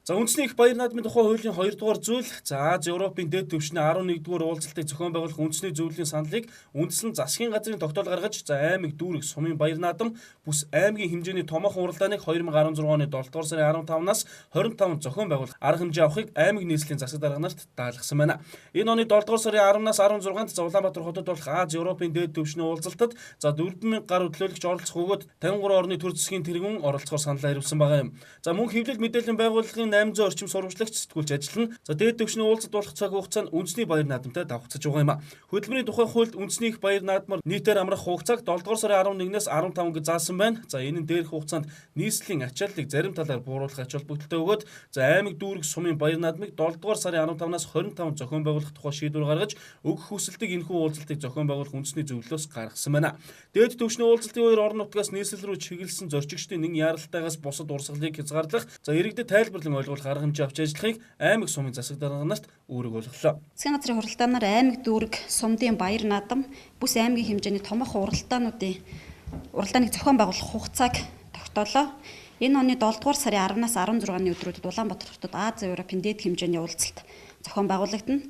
За, үндэсний их баяр наадмын тухай хуулийн 2 дугаар зүйл, за, Ази Европын дээд түвшний 11-р уулзалтыг зохион байгуулах үндэсний зөвлөлийн саналыг үндэслэн засгийн газрын тогтоол гаргаж, за, аймаг, дүүрэг, сумын баяр наадам бүс аймгийн хэмжээний томоохон уралдааныг 2016 оны 7 дугаар сарын 15-наас 25-нд зохион байгуулах арга хэмжээ авахыг аймаг нийслэлийн засаг дарга нарт даалгасан байна. Энэ оны 7 дугаар сарын 10-наас 16-нд, за, Улаанбаатар хотод болох Ази Европын дээд түвшний уулзалтад, за, 4000 гаруй төлөөлөгч оролцох бөгөөд 53 орны төр засгийн тэргүүн оролцохоор санал хариулсан байгаа юм. За, мөн хэвлэл мэдээллийн байгууллагын 800 орчим сурвалжлагч сэтгүүлч ажиллана. За, дээд түвшний уулзалт болох цаг хугацаа нь үндэсний баяр наадамтай давхцаж байгаа юм а. Хөдөлмөрийн тухай хуульд үндэсний их баяр наадмаар нийтээр амрах хугацааг 7 дугаар сарын 11-ээс 15 гэж заасан байна. За, энэ нь дээрх хугацаанд нийслэлийн ачааллыг зарим талаар бууруулах ач холбогдолтой бөгөөд, за, аймаг, дүүрэг, сумын баяр наадмыг 7 дугаар сарын 15-наас 25 зохион байгуулах тухай шийдвэр гаргаж, өгөх хүсэлтийг энэхүү уулзалтыг зохион байгуулах үндэсний зөвлөлөөс гаргасан байна. Дээд түвшний уулзалтын үеэр орон нутгаас нийслэл рүү чиглэсэн зорчигчдын нэн яаралтайгаас бусад урсгалыг хязгаарлах, за, иргэдэд тайлбарлан ойлгуулах арга хэмжээ авч ажиллахыг аймаг, сумын засаг дарга нарт үүрэг болголоо. Засгийн газрын хуралдаанаар аймаг, дүүрэг, сумдын баяр наадам бүс аймгийн хэмжээний томоохон уралдааныг зохион байгуулах хугацааг тогтоолоо. Энэ оны 7 дугаар сарын 10-наас 16-ны өдрүүдэд Улаанбаатар хотод Ази Европын дээд хэмжээний уулзалт зохион байгуулагдана.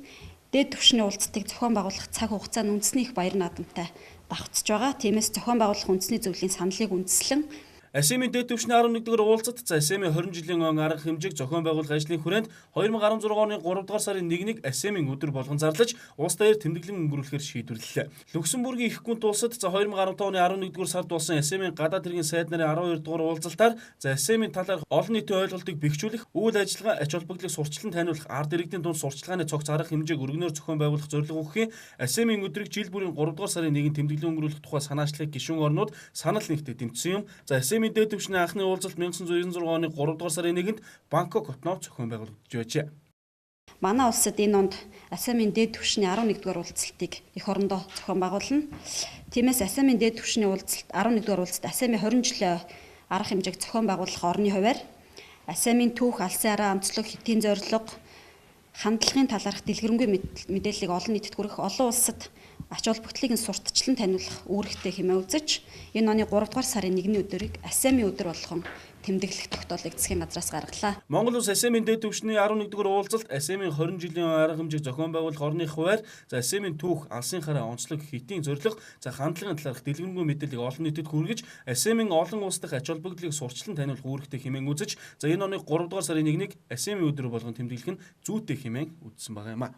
Дээд түвшний уулзалтыг зохион байгуулах цаг хугацаа нь үндэсний их баяр наадамтай давхцаж байгаа. Тиймээс зохион байгуулах үндэсний зөвлөлийн саналыг үндэслэн АСЕМ-ийн дээд түвшний 11-р уулзалт, за, АСЕМ-ийн 20 жилийн он арга хэмжээг зохион байгуулах ажлын хүрээнд 2016 оны 3 дугаар сарын 1-нийг АСЕМ-ийн өдөр болгон зарлаж, улс даяар тэмдэглэн өнгөрүүлэхээр шийдвэрлэлээ. Люксембургийн их гүнт улсад, за, 2015 оны 11-р сард болсон АСЕМ-ийн гадаад хэргийн сайд нарын 12 дугаар уулзалтаар, за, АСЕМ-ийн талаарх олон нийтийн ойлголтыг бэхжүүлэх, үйл ажиллагаа, ач холбогдлыг сурталчлан таниулах, ард иргэдийн дунд сурталчилгааны цогц арга хэмжээг өргөнөөр зохион байгуулах зорилго өгөхийн АСЕМ-ийн өдрийг жил бүрийн 3 дугаар сарын 1-нд тэмдэглэн өнгөрүүлэх тухай санаачлагыг гишүүн орнууд санал нэгтээ дэмжсэн юм. За, АСЕМ-ийн дээд түвшний анхны уулзалт 1996 оны 3 дугаар сарын 1-нд Бангкок хотноо зохион байгуулагдаж байжээ. Манай улсад энэ онд АСЕМ-ийн дээд түвшний 11-р уулзалтыг эх орондоо зохион байгуулна. Тиймээс АСЕМ-ийн дээд түвшний уулзалт 11-р уулзалт АСЕМ-ийн 20 жилийн арга хэмжээг зохион байгуулах орны хувиар АСЕМ-ийн түүх, алсын араа, онцлог, хэтийн зорилго, хандлагын талаарх дэлгэрэнгүй мэдээллийг олон нийтэд хүргэх, олон улсад ач холбогдлыг нь сурталчлан таниулах үүрэгтэй хэмээн үзэж, энэ оны 3 дугаар сарын 1-ний өдрийг АСЕМ-ийн өдөр болгон тэмдэглэх тогтоолыг засгийн газраас гаргалаа. Монгол улс АСЕМ-ийн дээд түвшний 11-р уулзалт АСЕМ-ийн 20 жилийн арга хэмжээг зохион байгуулах орны хувиар, за, АСЕМ-ийн түүх, алсын хараа, онцлог, хэтийн зорилго, за, хандлагын талаарх дэлгэрэнгүй мэдээллийг олон нийтэд хүргэж, АСЕМ-ийн олон улс дахь ач холбогдлыг сурталчлан таниулах үүрэгтэй хэмээн үзэж, за, энэ оны 3 дугаар сарын 1-нийг АСЕМ-ийн өдөр болгон тэмдэглэх нь зүйтэй хэмээн үзсэн байгаа юм а.